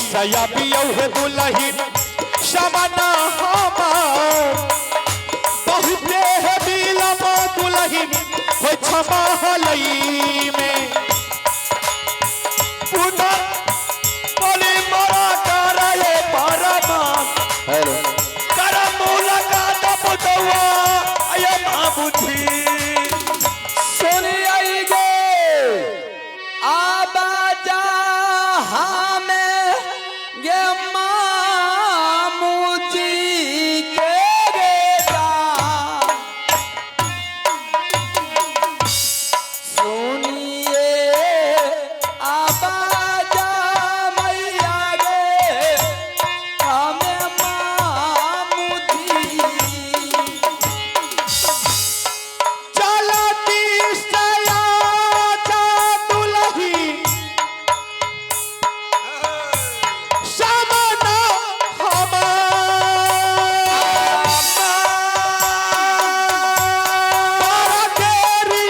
सया बियौ हे दुलहिन शमना हमार बहुते है बिलम दुलहिन हो क्षमा हलई में। पुनः बोली मोरा करे परमा हेलो कर मुलाकात पुतवा अये बाबूजी। सुनिए गे आबाजा हमें गे मामूजी के गे जा। सुनिए आबाजा मैया गे हमें मामूजी। चलती सया जा दुलहिन शमना हमार देरी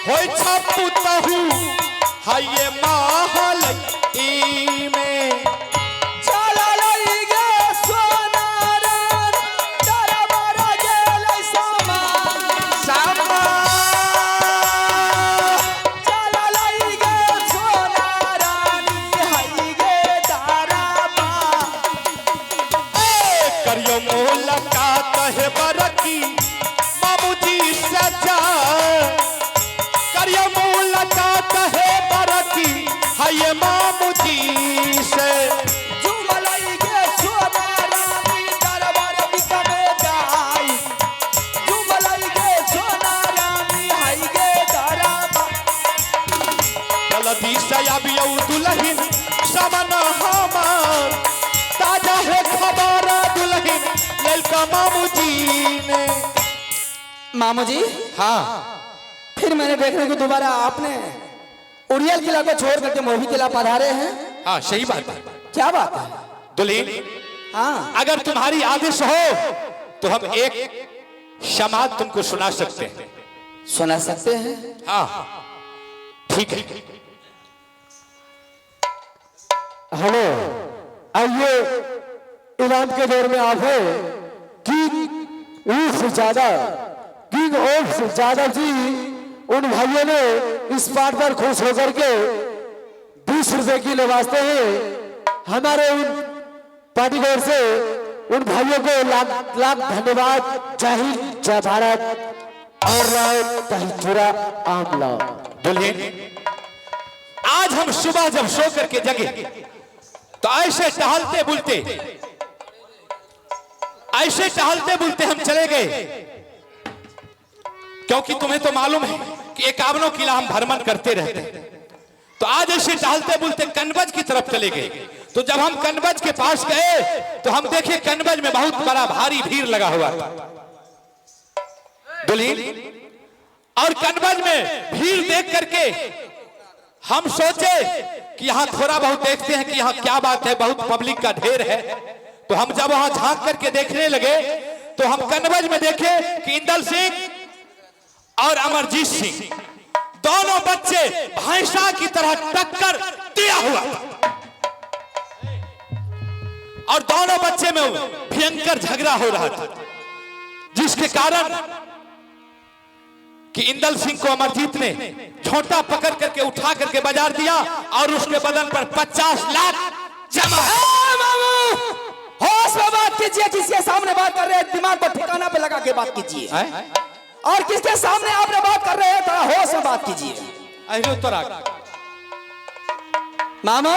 होय छपुतहु हाये महल ई में। चला लई गे सोनारन दरबार गेलै सामान। सामा चला लई गे सोनारानी हई गे दाराबा। करियो मुलाकात है बरकी मामूजी सजा। करियो मुलाकात है बरकी हाये मामूजी से। झुमलई गे सोनारानी दरबार बिकमे जाई। झुमलई गे सोनारानी हई गे दाराबा। जल्दी से आबियौ दुलहिन समन हमार ताजा है खबर दुलहिन ललका मामूजी ने। मामू जी हाँ फिर मैंने देखने को दोबारा आपने उड़ियल किला को छोड़ करके मोही किला पधारे हैं। हाँ सही बात है क्या बात है दुल्हीन। हाँ अगर तुम्हारी आदेश हो तो हम एक शमाद तुमको सुना सकते हैं। सुना सकते हैं। हाँ ठीक है। हेलो आइए इनाम के दौर में आप है किंग उर्फ यादव, किंग ऑफ यादव जी। उन भाइयों ने इस पाठ पर खुश होकर के 20 रुपए की नवाजते हैं। हमारे उन पार्टी की ओर से उन भाइयों को लाख लाख धन्यवाद। जय हिंद जय भारत और राय दही चूरा आमला। दुल्हीन आज हम सुबह जब सो करके जगे तो ऐसे टहलते बुलते, ऐसे टहलते बुलते हम चले गए, क्योंकि तुम्हें तो मालूम है कि 51 किला हम भ्रमण करते रहते हैं। तो आज ऐसे टहलते बुलते कनवज की तरफ चले गए। तो जब हम कनवज के पास गए तो हम देखे कनवज में बहुत बड़ा भारी भीड़ लगा हुआ था दुल्हीन। और कनवज में भीड़ देख करके हम सोचे कि यहां थोड़ा बहुत देखते हैं कि यहां क्या बात है, बहुत पब्लिक का ढेर है। तो हम जब वहां झांक करके देखने लगे तो हम कनवज में देखे कि इंदल सिंह और अमरजीत सिंह दोनों बच्चे भैंसा की तरह टक्कर दिया हुआ था और दोनों बच्चे में भयंकर झगड़ा हो रहा था, जिसके कारण कि इंदल सिंह को अमरजीत ने झोंटा पकड़ करके उठा करके बाजार दिया और उसके बदन पर 50 लाख जमा। ए मामू होश में बात कीजिए, किसके सामने बात कर रहे हैं दिमाग को ठिकाना पे लगा के बात कीजिए। और किसके सामने आपने बात कर रहे हैं थोड़ा होश में बात कीजिए। अरे तोरा मामू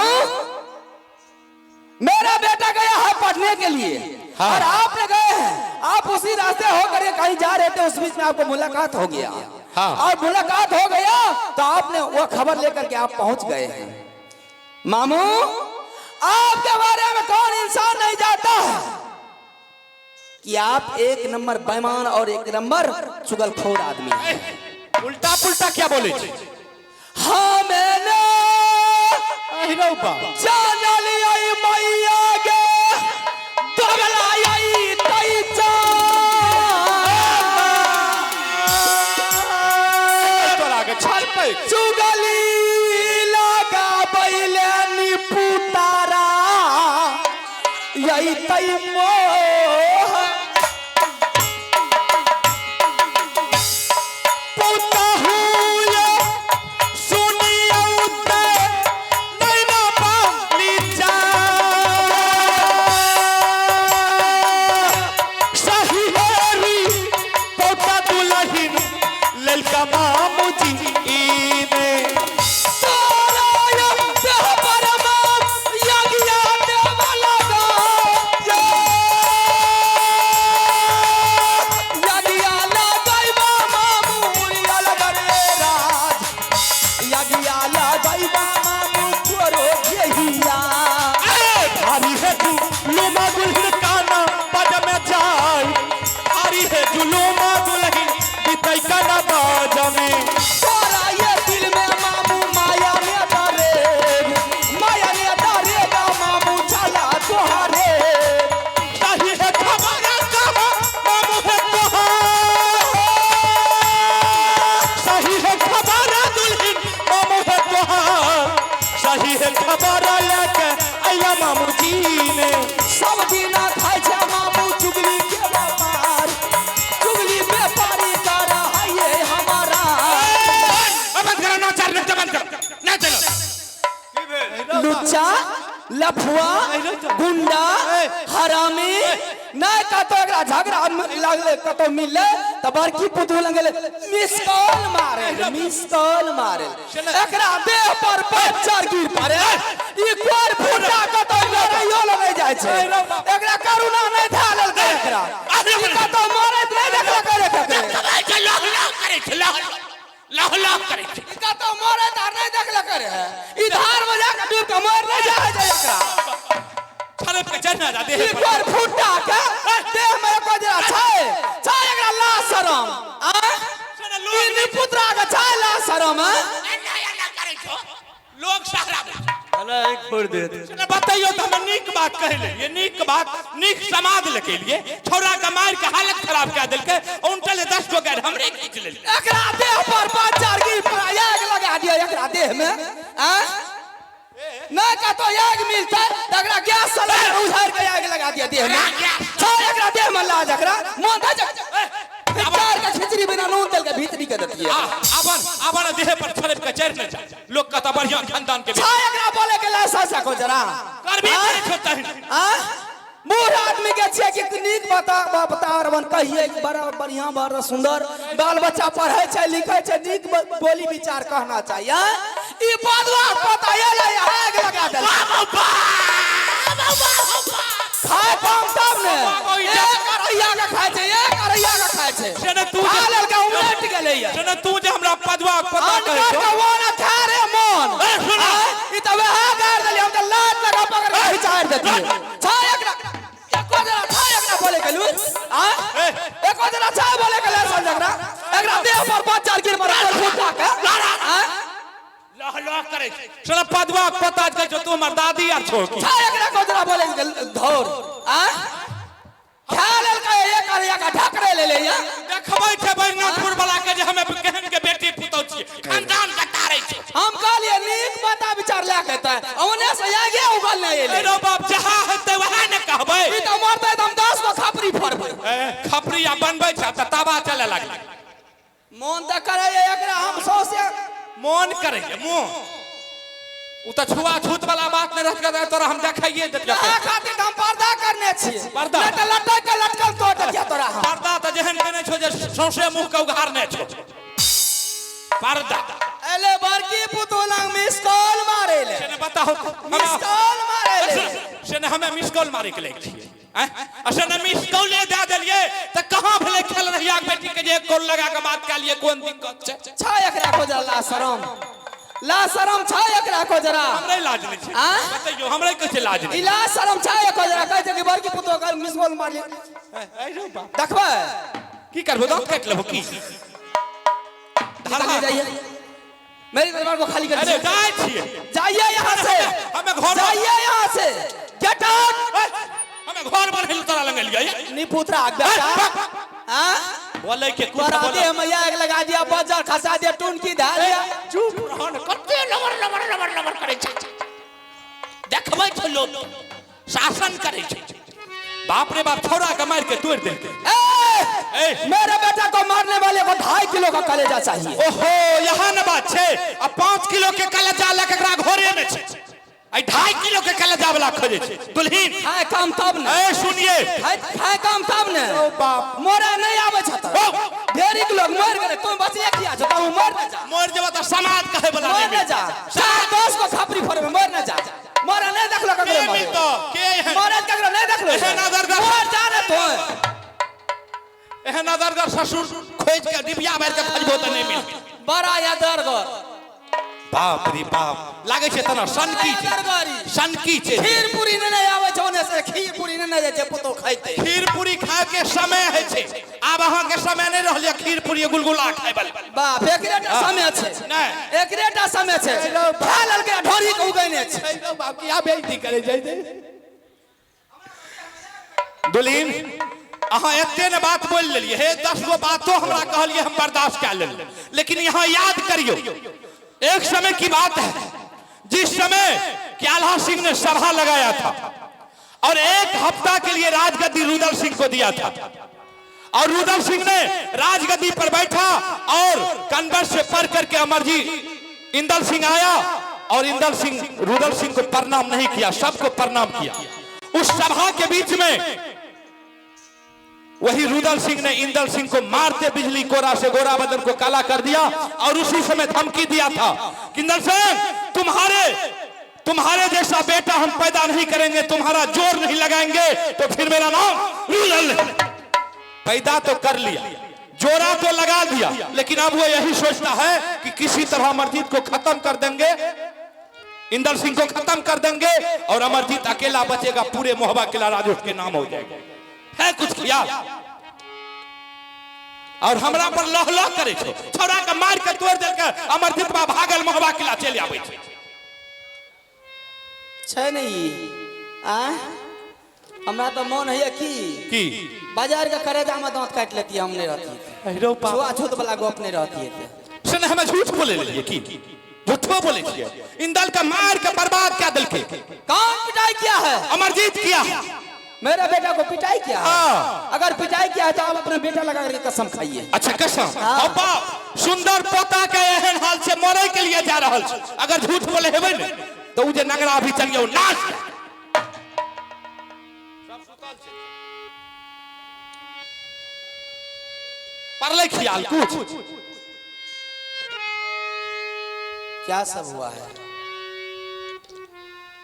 मेरा बेटा गया है पढ़ने के लिए। हाँ। और आपने गए हैं, आप उसी रास्ते होकर के कहीं जा रहे थे, उस बीच में आपको मुलाकात हो गया। हाँ। और मुलाकात हो गया तो आपने वो खबर लेकर के आप पहुंच गए हैं। मामू आपके बारे में कौन इंसान नहीं जानता है कि आप एक नंबर बेईमान और एक नंबर चुगलखोर आदमी हैं। उल्टा पुल्टा क्या बोले छी? हाँ मैंने अहिरौ बा। जान लिया मैया गे दोगला आई तई तोरा के छल पे चुगली लगा बैले निपुतारा यही तई मोह पुतहु ये सुनियौ ते नैना पाली जा सही हेरी पोता दुलहिन ललका मामू जी ने तोरायम देह परमाम यज्ञ देव लगा यज्ञ लगैबा मामू अलगरे राज यज्ञ लगैबा मामू तोरो घेहिया ए, भारी है जुलूमा दुल्हन काना पद में जाय भारी है जुलूमा दुल्हन बितई काना बाज में तोरा ये दिल में मामू माया में डरे माया में डरेगा मामू चला तोहारे सही है खबर कहा मामू है तोहार सही है खबर दुल्हन मामू है तोहार सही है खबर लेके अइला मामू जी ने सब दिना खाइ छै मामू चुगली के व्यापार चुगली व्यापारी कर है हमारा बंद करो ना चार नच बंद करो ना चलो लुच्चा लफुआ गुंडा हरामी नहीं कतो एकरा झगड़ा लागले कतो मिलले त बड़की पुतहु लंग गेले मिस कॉल मारे मिस कॉल मारे एकरा देह पर पच्चर गिर पड़े ई कोर फुटा कतो लड़ाइयो लगे जाय छै एकरा करुणा नहीं था लेलकै एकरा ई कतो मारैत नहीं देखले करे केकरे लह लह करे छै लह लह लह करे छै ई कतो मारैत आर नहीं देखले करे ई धार में जाके डूब के मर नहीं जाय छै एकरा छड़े पे चढ़ना जा देह ई पर गोर फुटा के देह में एको जरा छै छै एकरा ला शरम आ ई निपुत्रा के छै ला शरम आ एना एना करे छो लोग सहरा अरे एक फोड़ दे ने बतैयो तो हमें नीक बात कहले ये नीक बात नीक समाज लेके लिए छोरा के मार के हालत खराब कर देलके उनटले 10 गो गैर हमरे खींच लेल एकरा देह पर पाँच चार गिर पर आग लगा दियो एकरा देह में आ नहीं कतो आग मिलतै त एकरा गैस से लगा उझार के आग लगा दियो देह में छै एकरा देह में लाज एकरा मन था चार के खिचड़ी बिना नून तेल के भीतरी के देतिए आ आवन आवन देह पर छड़े के चढ़ न जा लोग कहता बढ़िया खानदान के छै एकरा बोले के लाइसेंस को जरा करबे करे छो तहिन आ बूढ़ आदमी के छियै कि नीक बता बता अरवन कहिए कि बड़ा बढ़िया बड़ा सुंदर बाल बच्चा पढ़ै छै लिखै छै नीक बोली विचार कहना चाहिए आँ? ई बदवा पता ये ले आग लगा देल खाय पाम तब ने एक अरैया के खाय छै एक अरैया के खाय छै से ने तू खा लेलकै उलट गेलैया से ने तू जे हमरा पदवा पता अनकर कहै छो के वन खा रे मन ए, सुन। आँ? ई तऽ वएह गारि देलियै हम तऽ लात लगा पकड़ के खिचारि देतियै छै एकरा एको जरा छै एकरा बोले के लूर आ एको जरा छै बोले के लूर एकरा एकरा देह पर पाँच चार गिर मारे फुटा के आ लह लह करे छै सुन पदवा पता कहै छो तू हमर दादी आर छो की छै एकरा को जरा बोले के धौर आ खा लेलकै एक अरैया के ढकरे ले लैया देखबै छै बैजनाथपुर वाला के जे हमे केहन के बेटी पुतौ छियै खानदान के तारै छै हम कहलियै नीक बता विचार लए के एतै ओने से आगे उगल नहि एलै ए रौ बाप जहाँ हेतै वएह ने कहबै ई तऽ मरतै तऽ हम 10 गो खपरी फोड़बै ए, खपरी आ बनबै छै तऽ तावा चले लागलै मोन तऽ करैया एकरा हम सौंसे मोन करैए मोन उ तऽ छुआ छूत वाला बात नहि रहत तोरा हम देखाइए देतियै अहाँ खातिर तऽ हम पर्दा करने छियै पर्दा? नहि तऽ लटक के लटकल तोड़ देतियै तोरा हम पर्दा तऽ जेहन केने छौ जे सौंसे मुँह के उघारने छौ पर्दा एले बड़की पुतोह लग मिस कॉल मारे ले से ने बताहो मिस कॉल मारे ले से ने हमे मिस कॉल मारे के लागि छियै आँय? आ से ने मिस कॉले दए देलियै तऽ कहाँ भेलै खेल रहिया के बेटी के जे एक कॉल लगा के बात कए लियै कोन दिक्कत छै छै एकरा को जरा ला शरम ला शरम छै एकरा को जरा हमरे लाज नहि छै आँय? बतैयौ हमरे कहै छै लाज ई नहि ला शरम छै एको जरा कहै छै कि बड़की पुतोह के मिस कॉल मारली देखबै की करबो दाँत काटि लेबो की निकल जाइए मेरी दरबार को खाली कर अरे दीजिए जाइ छियै जाइए यहाँ से हमे घर जाइए यहाँ से गेट आउट हमे घर बनैल तोरा लग एलियै निपुत्रा बेटा हाँ बोलै के कुछ तोरा बोलै देह में आग लगा दिया बजर खसा दिया टुनकी धा दिया चुप रह न कते लबर लबर लबर लबर करै छै देखबै छै लोक शासन करै छै। बाप रे बाप, छौड़ा के मारि के तोड़ि देलकै। ए, ए। मेरे बेटा को मारने वाले को 2.5 किलो का कलेजा चाहिए। ओहो, यहाँ न बात छै। आ 5 किलो के कलेजा लए के एकरा घरे में छै, आ 2.5 किलो के कलेजा वाला खोजै छै दुल्हीन। खाए काम तब ने। ए सुनिए, खाए खाए काम तब ने। मोरे नहीं आवे छ त। ओ। ढेरी के लोग मर गए, तुम बचले किया छ? तू मर न जा। मर जेबा तऽ समाज कहे वाला मर नहीं न जा, चार दोस्त को खपरी फोड़बे, मर न जा। मरे नहीं देखलो के ककरो मरे। मिलतो के एहन? मरे ककरो नहीं देखलो। एहन अदरगर- मर जा रे तू। एहन अदरगर ससुर खोज के डिबिया भरि के खोजबो तऽ नहि मिलत। बड़ा अदरगर। बाप रे बाप, लागै छै तना सनकी छै। अदरगरी। सनकी छै। खीर पूरी नहीं आवे छै ओने से, खीर पूरी नहीं जाइ छै पुतो खाइते। खीर पूरी खाय के समय है छै, आब अहाँ के समय नहीं रहल ये खीर पूरी गुलगुला खाय वाला। बाप, एकरे टा समय छै। नहि। एकरे टा समय छै। खा लेलकै ढोरी के उगैने छै। बाप की आ बेइज्जती करे जाइ छै। दुल्हीन, अहाँ एते ने बात बोल लेलियै हे, 10 गो बातो हमरा कहलियै, हम बर्दाश्त कए लेलियै, लेकिन यहाँ याद करियौ एक समय की बात है जिस समय कि आल्हा सिंह ने सभा लगाया था और 1 हफ्ता के लिए राजगद्दी रुदल सिंह को दिया था, और रुदल सिंह ने राजगद्दी पर बैठा और कन्वर से पढ़ करके अमरजीत इंदल सिंह आया और इंदल सिंह रुदल सिंह को प्रणाम नहीं किया, सबको प्रणाम किया। उस सभा के बीच में वही रुदल सिंह ने इंदल सिंह को मारते बिजली कोरा से गोरा बदन को काला कर दिया और उसी समय धमकी दिया था कि इंदल सिंह तुम्हारे जैसा बेटा हम पैदा नहीं करेंगे, तुम्हारा जोर नहीं लगाएंगे तो फिर मेरा नाम रुदल नहीं। पैदा तो कर लिया, जोरा तो लगा दिया, लेकिन अब वो यही सोचता है कि किसी तरह अमरजीत को खत्म कर देंगे, इंदल सिंह को खत्म कर देंगे और अमरजीत अकेला बचेगा, पूरे मोहबा किला राज उसके नाम हो जाएगा। है कुछ ख्याल? और हमरा पर लह लह करे छो, छौड़ा के मार के तोड़ देल के अमरजीत बा भागल मोहबा किला चलि आबै छै। छै नहीं आ हमरा तो मन है कि की बाजार के करेजा में दांत काट लेती, हम नहीं रहती, छुआ छूत वाला गप नहीं रहती है। से ने हमें झूठ बोले लेलिए की झूठो बोले छियै? इंदल के मार के बर्बाद क्या देलके। कौन पिटाई किया है? अमरजीत किया। मेरा बेटा को पिटाई किया है? हाँ। अगर पिटाई किया है तो आप अपना बेटा लगा करके कसम खाइए। अच्छा कसम। हाँ। अब्बा सुंदर पोता के एहन हाल से मरे के लिए जा रहल छै, अगर झूठ बोले हेबै ने तो उ जे नगरा अभी चल गयो नाश। पड़लै ख्याल कुछ? क्या सब हुआ है?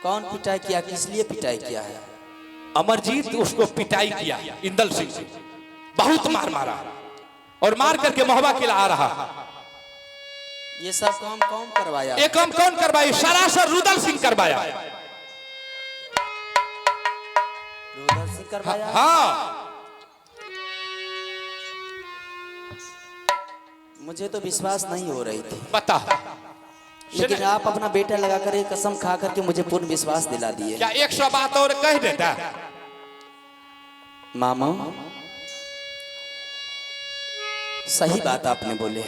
कौन पिटाई किया, किस लिए पिटाई किया है? अमरजीत उसको पिटाई किया इंदल सिंह से, बहुत मार मारा और मार करके महोबा किला आ रहा। ये सब काम कौन करवाया? ये काम कौन करवाया? सरासर रुदल सिंह करवाया। रुदल सिंह करवाया? हाँ। मुझे तो विश्वास नहीं हो रही थी। बता। लेकिन आप अपना बेटा लगा कर कसम खा करके मुझे पूर्ण विश्वास दिला दिए। क्या 100 बात और कह देता? मामा सही बात आपने बोले।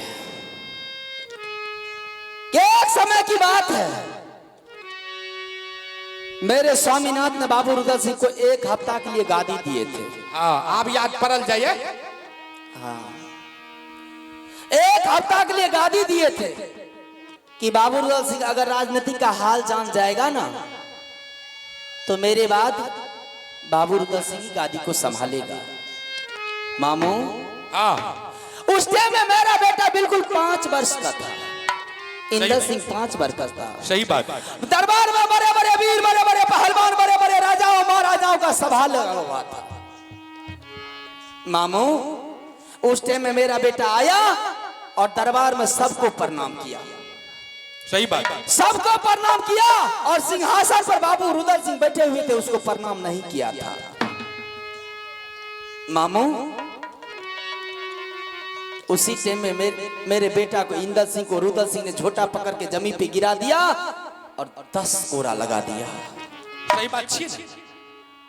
एक समय की बात है, मेरे स्वामीनाथ ने बाबू रुदल सिंह को 1 हफ्ता के लिए गादी दिए थे। हाँ, आप याद पड़ल जाइए। हाँ, 1 हफ्ता के लिए गादी दिए थे कि बाबू रुदल सिंह अगर राजनीति का हाल जान जाएगा ना तो मेरे बाद बाबू रुदल सिंह की गादी को संभालेगा। मामू हाँ, उस टाइम में मेरा बेटा बिल्कुल 5 वर्ष का था, इंदल सिंह 5 वर्ष का था। सही बात। दरबार में बड़े बड़े वीर, बड़े बड़े पहलवान, बड़े बड़े राजाओं महाराजाओं का सभा लगा हुआ था। मामू उस टाइम में मेरा बेटा आया और दरबार में सबको प्रणाम किया। सही बात। सबको प्रणाम किया और सिंहासन पर बाबू रुदल सिंह बैठे हुए थे, उसको प्रणाम नहीं किया था। मामू उसी टाइम में मेरे बेटा को इंदल सिंह को रुदल सिंह ने झोटा पकड़ के जमीन पे गिरा दिया और 10 कोरा लगा दिया। सही बात छी।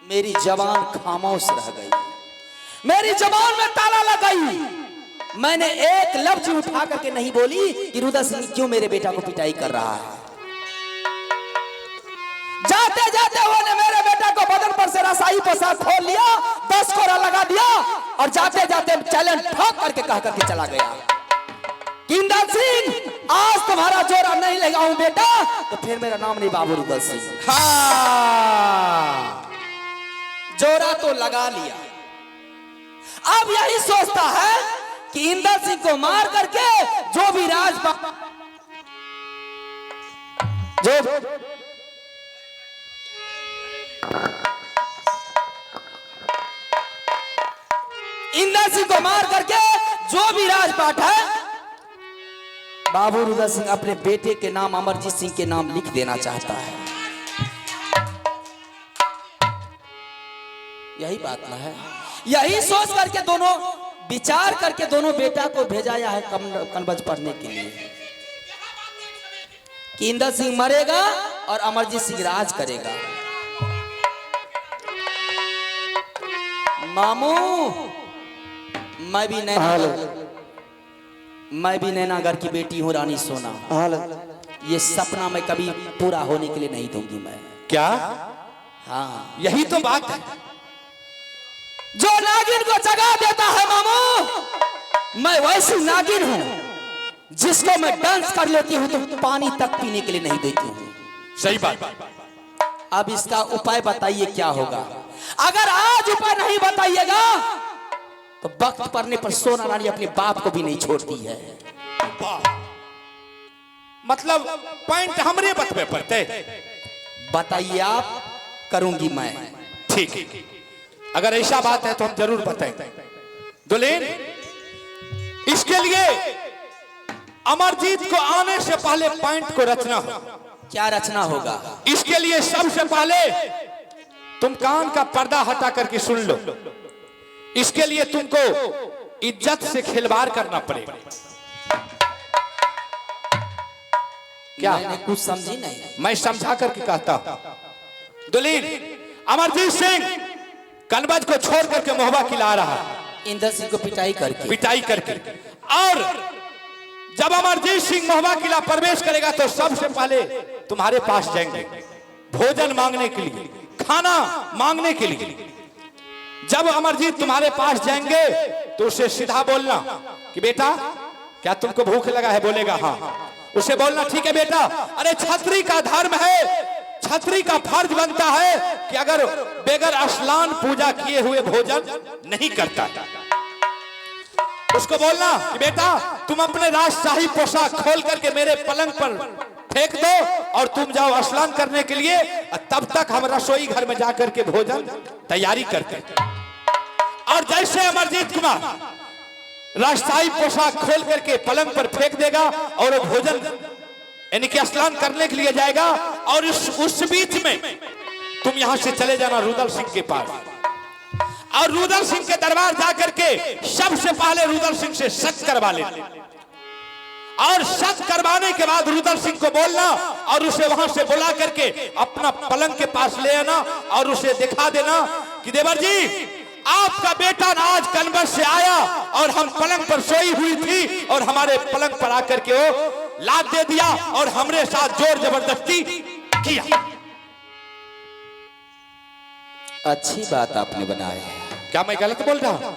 मेरी जबान खामोश रह गई, मेरी जबान में ताला लग गई। मैंने एक लफ्ज उठा करके नहीं बोली कि रुदल सिंह क्यों मेरे बेटा को पिटाई कर रहा है। जा जाते जाते वो ने मेरे बेटा को बदन पर से रसाई पोशाक खोल लिया, 10 कोरा लगा दिया और जाते जाते चैलेंज ठोक करके कह करके चला गया, इंदल सिंह आज तुम्हारा जोरा नहीं लगाऊं बेटा तो फिर मेरा नाम नहीं बाबू रुदल सिंह। हाँ, जोरा तो लगा लिया, अब यही सोचता है कि इंदल सिंह को मार करके जो भी राज जो इंदल सिंह को मार करके जो भी राजपाट है बाबू रुदल सिंह अपने बेटे के नाम अमरजीत सिंह के नाम लिख देना चाहता है। यही बात ना है, यही सोच करके दोनों विचार करके दोनों बेटा को भेजाया है कनबज पढ़ने के लिए कि इंदल सिंह मरेगा और अमरजीत सिंह राज करेगा। मामू मैं भी नैनागढ़ की बेटी हूँ रानी सोना, ये सपना मैं कभी पूरा होने के लिए नहीं दूंगी मैं। क्या? हाँ, यही तो बात है। जो नागिन को जगा देता है मामू, मैं वैसी नागिन हूं जिसको मैं डांस कर लेती हूं तो पानी तक पीने के लिए नहीं देती हूं। सही बात। अब इसका उपाय बताइए क्या होगा? अगर आज उपाय नहीं बताइएगा तो वक्त पड़ने पर सोना रानी अपने बाप को भी नहीं छोड़ती है। मतलब पॉइंट हमरे बतवे पड़ते। बताइए आप, करूंगी मैं। ठीक, अगर ऐसा बात है तो हम जरूर बताएंगे। दुलेन, इसके लिए अमरजीत को आने से पहले पॉइंट को रचना हो। क्या रचना होगा? इसके लिए सबसे पहले तुम कान का पर्दा हटा करके सुन लो। इसके लिए तुमको इज्जत से खिलवाड़ करना पड़ेगा। क्या मैंने कुछ समझी नहीं? मैं समझा करके कहता हूं। दुलीन, अमरजीत सिंह कनबज को छोड़ करके मोहबा खिला रहा है, इंदर सिंह को पिटाई करके, पिटाई करके। और जब अमरजीत सिंह मोहबा किला प्रवेश करेगा तो सबसे पहले तुम्हारे पास जाएंगे भोजन मांगने के लिए, खाना मांगने के लिए। जब अमरजीत तुम्हारे पास जाएंगे तो उसे सीधा बोलना कि बेटा क्या तुमको भूख लगा है? बोलेगा हाँ। उसे बोलना ठीक है बेटा, अरे छत्री का धर्म है, छत्री का फर्ज बनता है कि अगर बगैर स्नान पूजा किए हुए भोजन नहीं करता। उसको बोलना कि बेटा तुम अपने राजशाही पोशाक खोल करके मेरे पलंग पर फेंक दो और तुम जाओ स्नान करने के लिए, तब तक हम रसोई घर में जाकर के भोजन तैयारी करते हैं। और जैसे अमरजीत कुमार राजशाही पोशाक खोल करके पलंग पर फेंक देगा और वो भोजन यानी कि स्नान करने के लिए जाएगा, और उस बीच में तुम यहां से चले जाना रुदल सिंह के पास, और रुदल सिंह के दरबार जाकर के सबसे पहले रुदल सिंह से शक करवा लेना, और शक करवाने के बाद रुदल सिंह को बोलना और उसे वहां से बुला करके अपना पलंग के पास ले आना और उसे दिखा देना कि देवर जी आपका बेटा आज कनबज से आया और हम पलंग पर सोई हुई थी और हमारे पलंग पर आकर के वो लात दे दिया और हमरे साथ जोर जबरदस्ती किया। अच्छी बात आपने बनाई है। क्या मैं गलत बोल रहा हूं?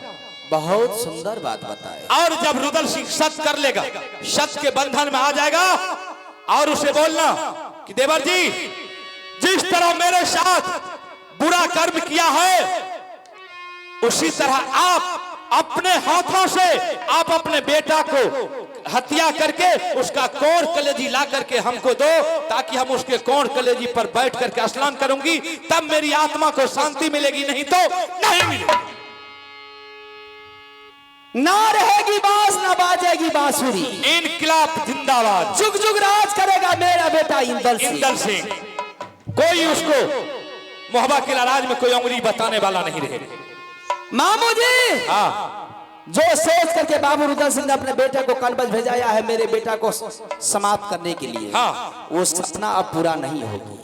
बहुत सुंदर बात बताए। और जब रुदल सिंह सत कर लेगा, सत के बंधन में आ जाएगा, और उसे बोलना कि देवर जी जिस तरह मेरे साथ बुरा कर्म किया है उसी तरह आप अपने हाथों से आप अपने बेटा को हत्या करके उसका कोर कलेजी ला करके हमको दो, ताकि हम उसके कोर कलेजी पर बैठ करके स्नान करूंगी, तब मेरी आत्मा को शांति मिलेगी, नहीं तो नहीं मिलेगी। ना रहेगी बांस ना बाजेगी बांसुरी, इनकलाब जिंदाबाद, जुग जुग राज करेगा मेरा बेटा इंदल सिंह। इंदल सिंह। कोई उसको मोहबा किला राज में कोई उंगली बताने वाला नहीं रहेगा। मामू जी हाँ, जो सोच करके बाबू रुदल सिंह ने अपने बेटे को कनबज भेजाया है मेरे बेटा को समाप्त करने के लिए, हाँ, वो सपना अब पूरा नहीं होगी।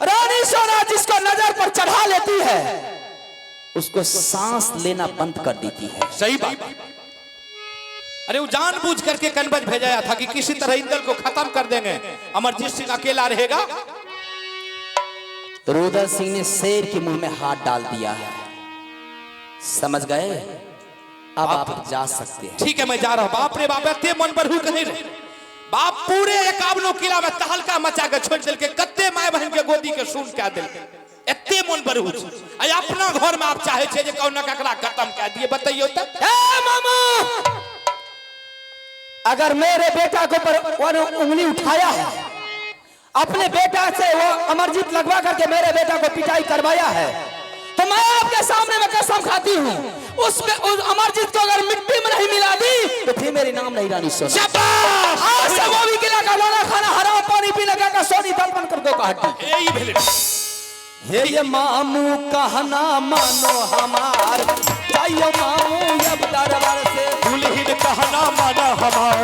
रानी सोना जिसको नजर पर चढ़ा लेती है उसको सांस लेना बंद कर देती है। सही बात। अरे वो जानबूझ करके कनबज भेजाया था कि किसी तरह इंदल को खत्म कर देंगे, अमरजीत सिंह अकेला रहेगा रुदल सिंह ने शेर के मुंह में हाथ डाल दिया है। समझ गए? अब आप जा सकते हैं। ठीक है, मैं जा रहा हूं। बाप रे बाप, एते मन पर कहीं रे बाप, पूरे 51 किला में तहलका मचा के छोड़ दिल के, कत्ते my बहन के गोदी के सुन कह दिल, एते मन पर आई। अपना घर में आप चाहे छे जे कौन ककरा खत्म कह दिए, बताइयो त। ए मामा, अगर मेरे बेटा को पर उंगली उठाया है, अपने बेटा से वो अमरजीत लगवा करके मेरे बेटा को पिटाई करवाया है, तो मैं आपके सामने में कसम खाती हूँ, उसमें उस अमरजीत को अगर मिट्टी में नहीं मिला दी तो फिर मेरी नाम नहीं रानी सोना। शाबाश! आज से वो भी किला का दाना खाना हराम, पानी पीने का सोनी दल बन कर दो का हड्डी। ए, ई भेलै। हे ये मामू कहना मानो हमार, जाइयो मामू अब दरबार से। दुल्हिन कहना माना हमार,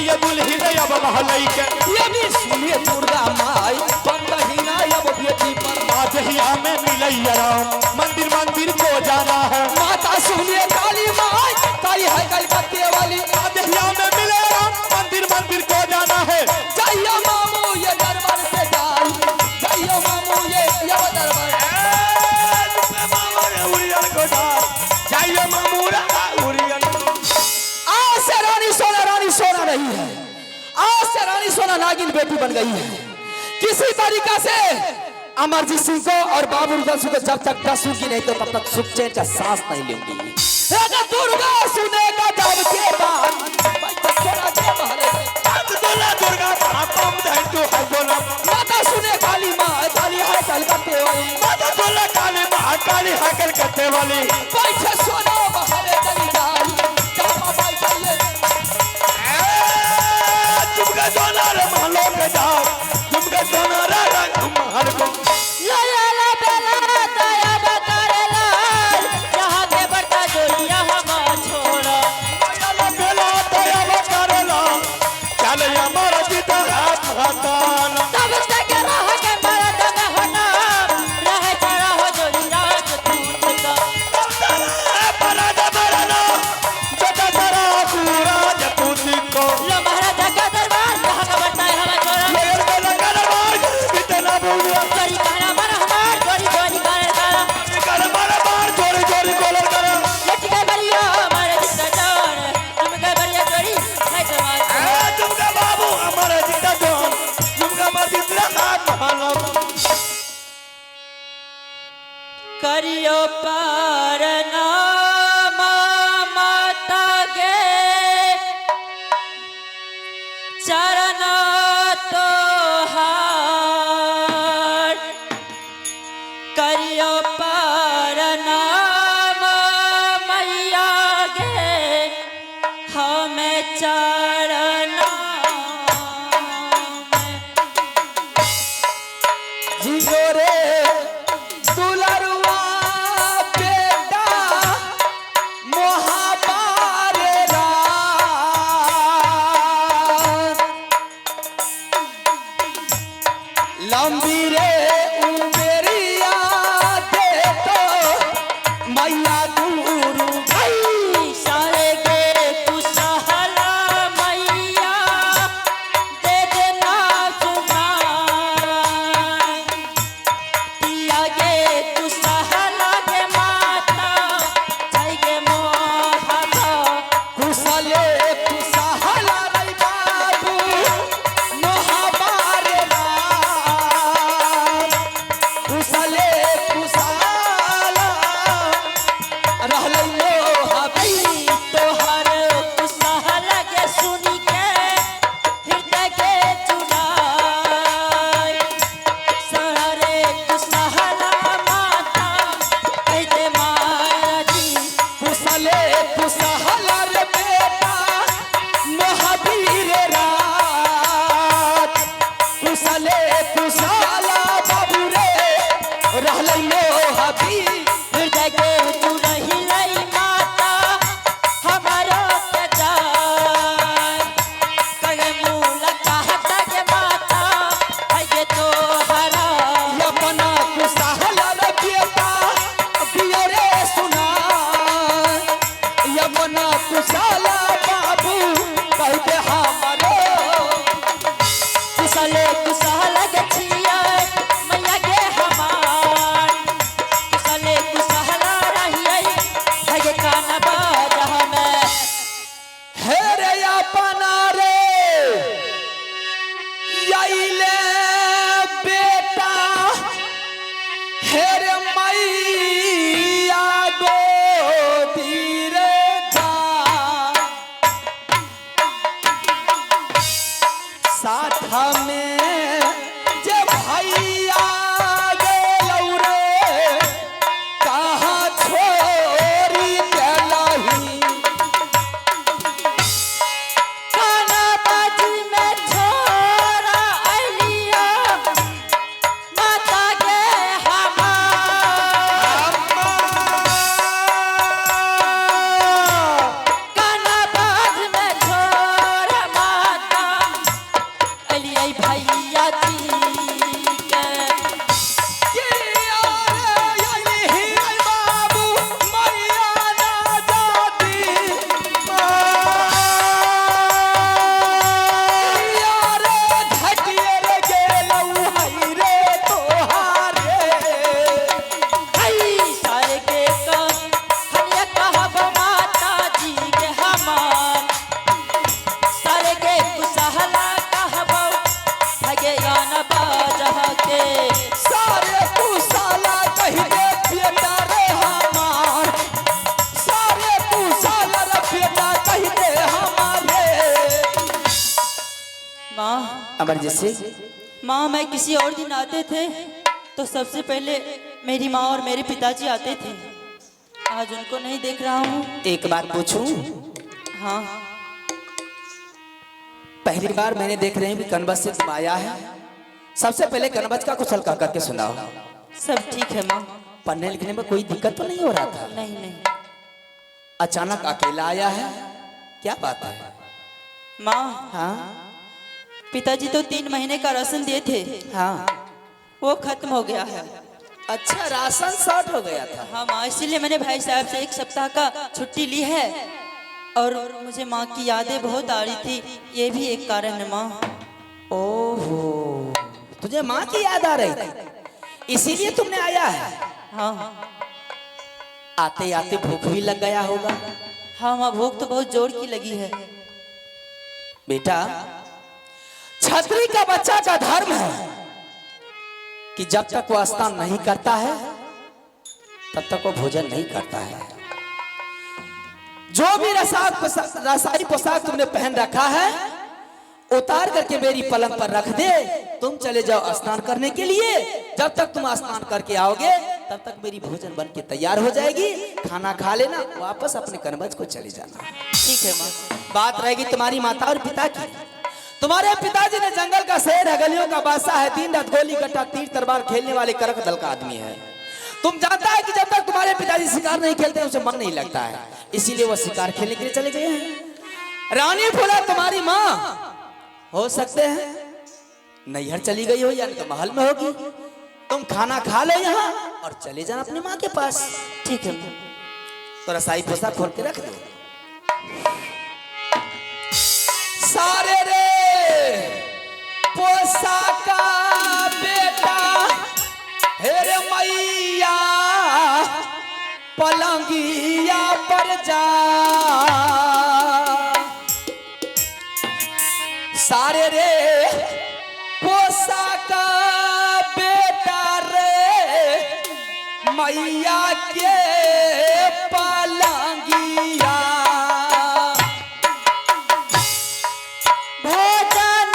ये दुल्हिन अब महलई के। ये भी सुनिए दुर्गा माई, बंदहीना अब बेटी पर। आजहिया में मिलई आराम, मंदिर मंदिर को जाना है। माता सुनिए काली माई, काली है कलकत्ते वाली। आजहिया में मिले आराम, मंदिर मंदिर को जाना है। जाइयो मामू ये दरबार से जाई, जाइयो मामू ये दरबार। जाइए मामू रे उड़ियन। आज से रानी सोना रानी सोना नहीं है, आज से रानी सोना नागिन बेटी बन गई है। किसी तरीका से अमरजीत सिंह को और बाबू रुदल सिंह को जब तक डसूंगी नहीं तो तब तक सुख चैन का सांस नहीं लूंगी। राजा दुर्गा सुनेगा जब के बाद, दुर्गा माता सुने काली माँ, काली है कलकत्ते वाली। माता सुने काली माँ, काली है कलकत्ते वाली। बैठे सोना बहारे चली जाई, जामा बाई चाहिए। तुमका सोना रे महलों के जाओ, तुमका सोना रे रंग महल को। ला बेला दया बकरला, यहाँ के बड़का जोड़िया हम छोड़ा। ला बेला दया बकरला, चल हमारा जीता हाथ हाथान। तब तक रह के मरद में होना, रह चढ़ा हो जोड़ी राजपूत का। मरद मरना, जटा जरा पूरा जपूत को। लो महाराजा का दरबार, यहाँ का बड़का हम छोड़ा। लोयर बेला का दरबार, इतना बोलिया। चोरी कहना मन हमार, चोरी चोरी कर करा। कर मार मार, चोरी चोरी कोलर करा। लट के बलिया हमारे जितना जान, तुम के बलिया चोरी है जवान। तुमका बाबू हमारा जितना जान, तुमका मार जितना हाथ मानो। करियो पार नाम माता गे चरण तोहार, करियो पार नाम मैया गे हमें चरण। जियो रे दुलरुआ बेटा मोहाबारे रात, लंबी रे उमेरिया दे तो अमरजीत सिंह। माँ, मैं किसी और दिन आते थे तो सबसे पहले मेरी माँ और मेरे पिताजी आते थे, आज उनको नहीं देख रहा हूँ। एक बात पूछूं? हाँ। पहली बार मैंने देख रहे हैं कि कनवज से तुम आया है। सबसे पहले कनवज का कुशल कह करके सुनाओ। सब ठीक है माँ। पढ़ने लिखने में कोई दिक्कत तो नहीं हो रहा था? नहीं नहीं। अचानक अकेला आया है, क्या बात है? माँ। हाँ। पिताजी तो 3 महीने का राशन दिए थे। हाँ। वो खत्म हो गया है। अच्छा, राशन शॉर्ट हो गया था। हाँ माँ, इसीलिए मैंने भाई साहब से 1 सप्ताह का छुट्टी ली है। और मुझे माँ की यादें बहुत आ रही थी, ये भी एक कारण है माँ। ओहो, तुझे माँ की याद आ रही थी, इसीलिए तुमने आया है। हाँ। आते आते भूख भी लग गया होगा। हाँ माँ, भूख तो बहुत जोर की लगी है। बेटा, छत्री का बच्चा का धर्म है कि जब तक वो स्नान नहीं करता है तब तक वो भोजन नहीं करता है। जो भी रसाई पोशाक तुमने पहन रखा है उतार करके मेरी पलंग पर रख दे। तुम चले जाओ स्नान करने के लिए। जब तक तुम स्नान करके आओगे तब तक मेरी भोजन बन के तैयार हो जाएगी। खाना खा लेना, वापस अपने कनवज को चले जाना। ठीक है माँ। बात रहेगी तुम्हारी माता और पिता की। तुम्हारे पिताजी ने जंगल का शेर है, गलियों का बादशाह है, दिन रात गोली गट्टा तीर तलवार खेलने वाले करक दल का आदमी है। तुम जानता है कि जब तक तुम्हारे पिताजी शिकार नहीं खेलते उसे मन नहीं लगता है, इसीलिए वो शिकार खेलने के लिए चले गए हैं। रानी फूला तुम्हारी माँ हो सकते हैं नैहर चली गई हो या तो महल में होगी। तुम खाना खा लो यहाँ और चले जाना अपनी माँ के पास। ठीक है। तो रसाई पोशाक खोल के रख दो। सारे रे पोशाका बेटा हे रे मैया पलंगिया पर जा। सारे रे पोशाका बेटा रे मैया के पलंगिया। भोजन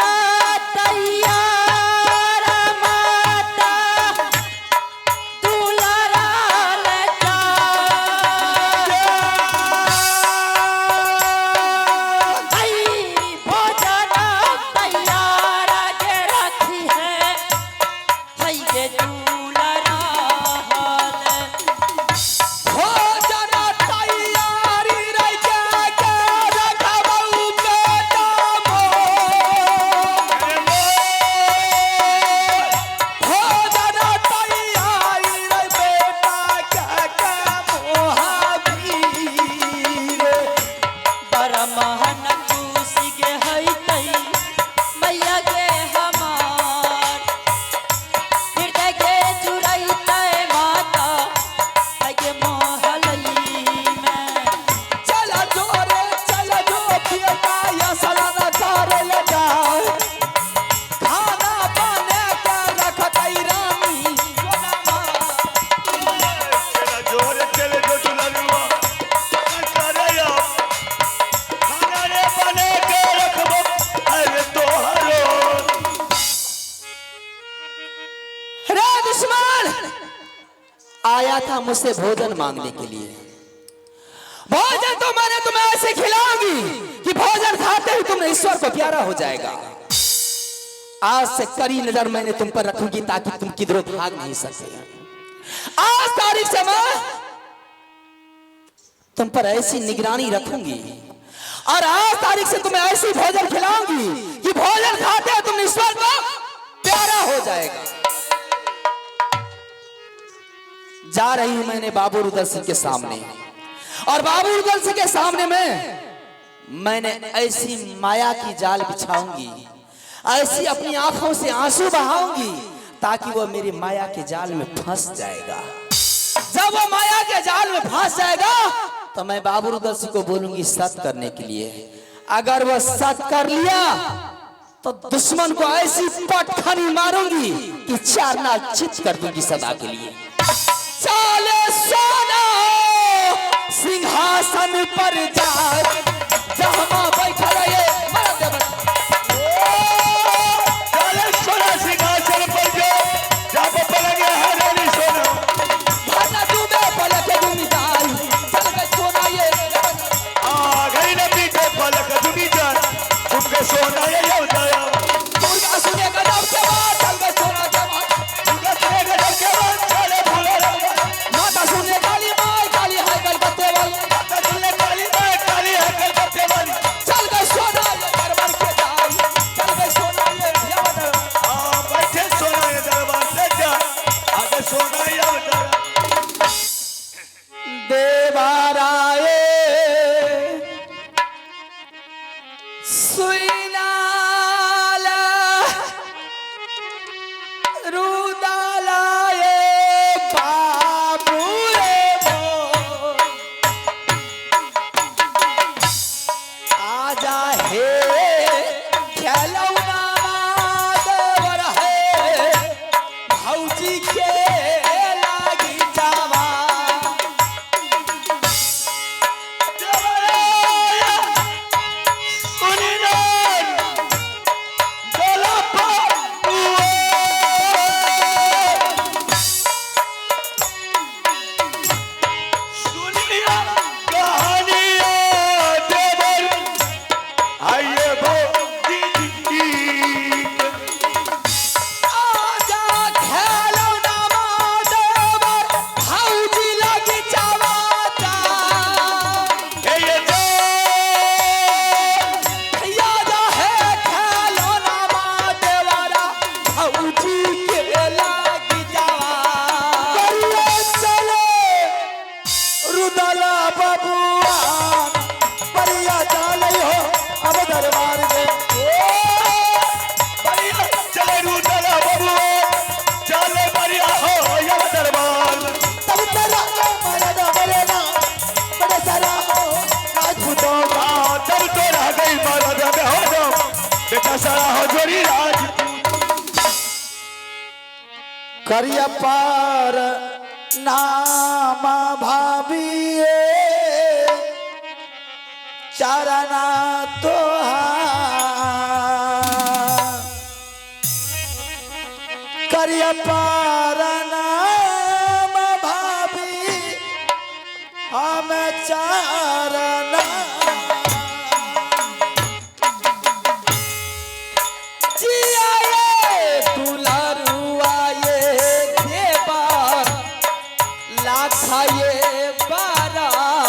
तैयार माता दुलारा लचा। भोजन तैयार के रखी है हई के दुलारा। भोजन तैयारी रे के रखबऊ बेटा मोर। भोजन तैयारी रे बेटा के मोहाबीर। बरमहन खुशी के हई तई मैया के हमार। हृदय के जुड़ई तय माता हई के मोहलई में। चल जोरे चल जो बेटा या सलाना करे ले जाए। खाना बने के रखतई रानी सोनामा। चला जोर चले जो दुलरुआ करया खाना रे बने के रखबो अरे तोहरो। रे दुश्मन आया था मुझसे भोजन मांगने के लिए। भोजन तो मैंने तुम्हें ऐसे खिलाऊंगी कि भोजन खाते ही तुम ईश्वर को प्यारा हो जाएगा। आज से कड़ी नजर मैंने तुम पर रखूंगी ताकि तुम किधरों भाग नहीं सके। आज तारीख से मैं तुम पर ऐसी निगरानी रखूंगी और आज तारीख से तुम्हें ऐसी भोजन खिलाऊंगी कि भोजन खाते ही तुम ईश्वर को प्यारा हो जाएगा। जा रही हूं मैंने बाबू रुदल सिंह के सामने और बाबू रुदल सिंह के सामने में मैंने ऐसी माया की जाल बिछाऊंगी, ऐसी अपनी आंखों से आंसू बहाऊंगी ताकि वो मेरी माया के जाल में फंस जाएगा। जब वो माया के जाल में फंस जाएगा तो मैं बाबू रुदल सिंह को बोलूंगी सत करने के लिए। अगर वो सत कर लिया तो दुश्मन को ऐसी पटखनी मारूंगी कि चार नाल चित कर दूंगी सदा के लिए। चाले सोना सिंहासन पर जा जहां बैठा रहे मरद बन। रुदला बबुआ परिया चाले हो अब दरबार में। परिया चले रुदला बबुआ चले परिया हो अब दरबार। तब तेरा मरद मरेला बड़े सारा हो राजपूतों का। तब तो रह गई मरद में हो जाओ बेटा सारा हो जोड़ी राज। करिया पार नाम भाभिए चरना तोहार। करिया पार नाम भाभी हम चरना। जिया ये दुलारुआ ये देवा लाखा ये बारात।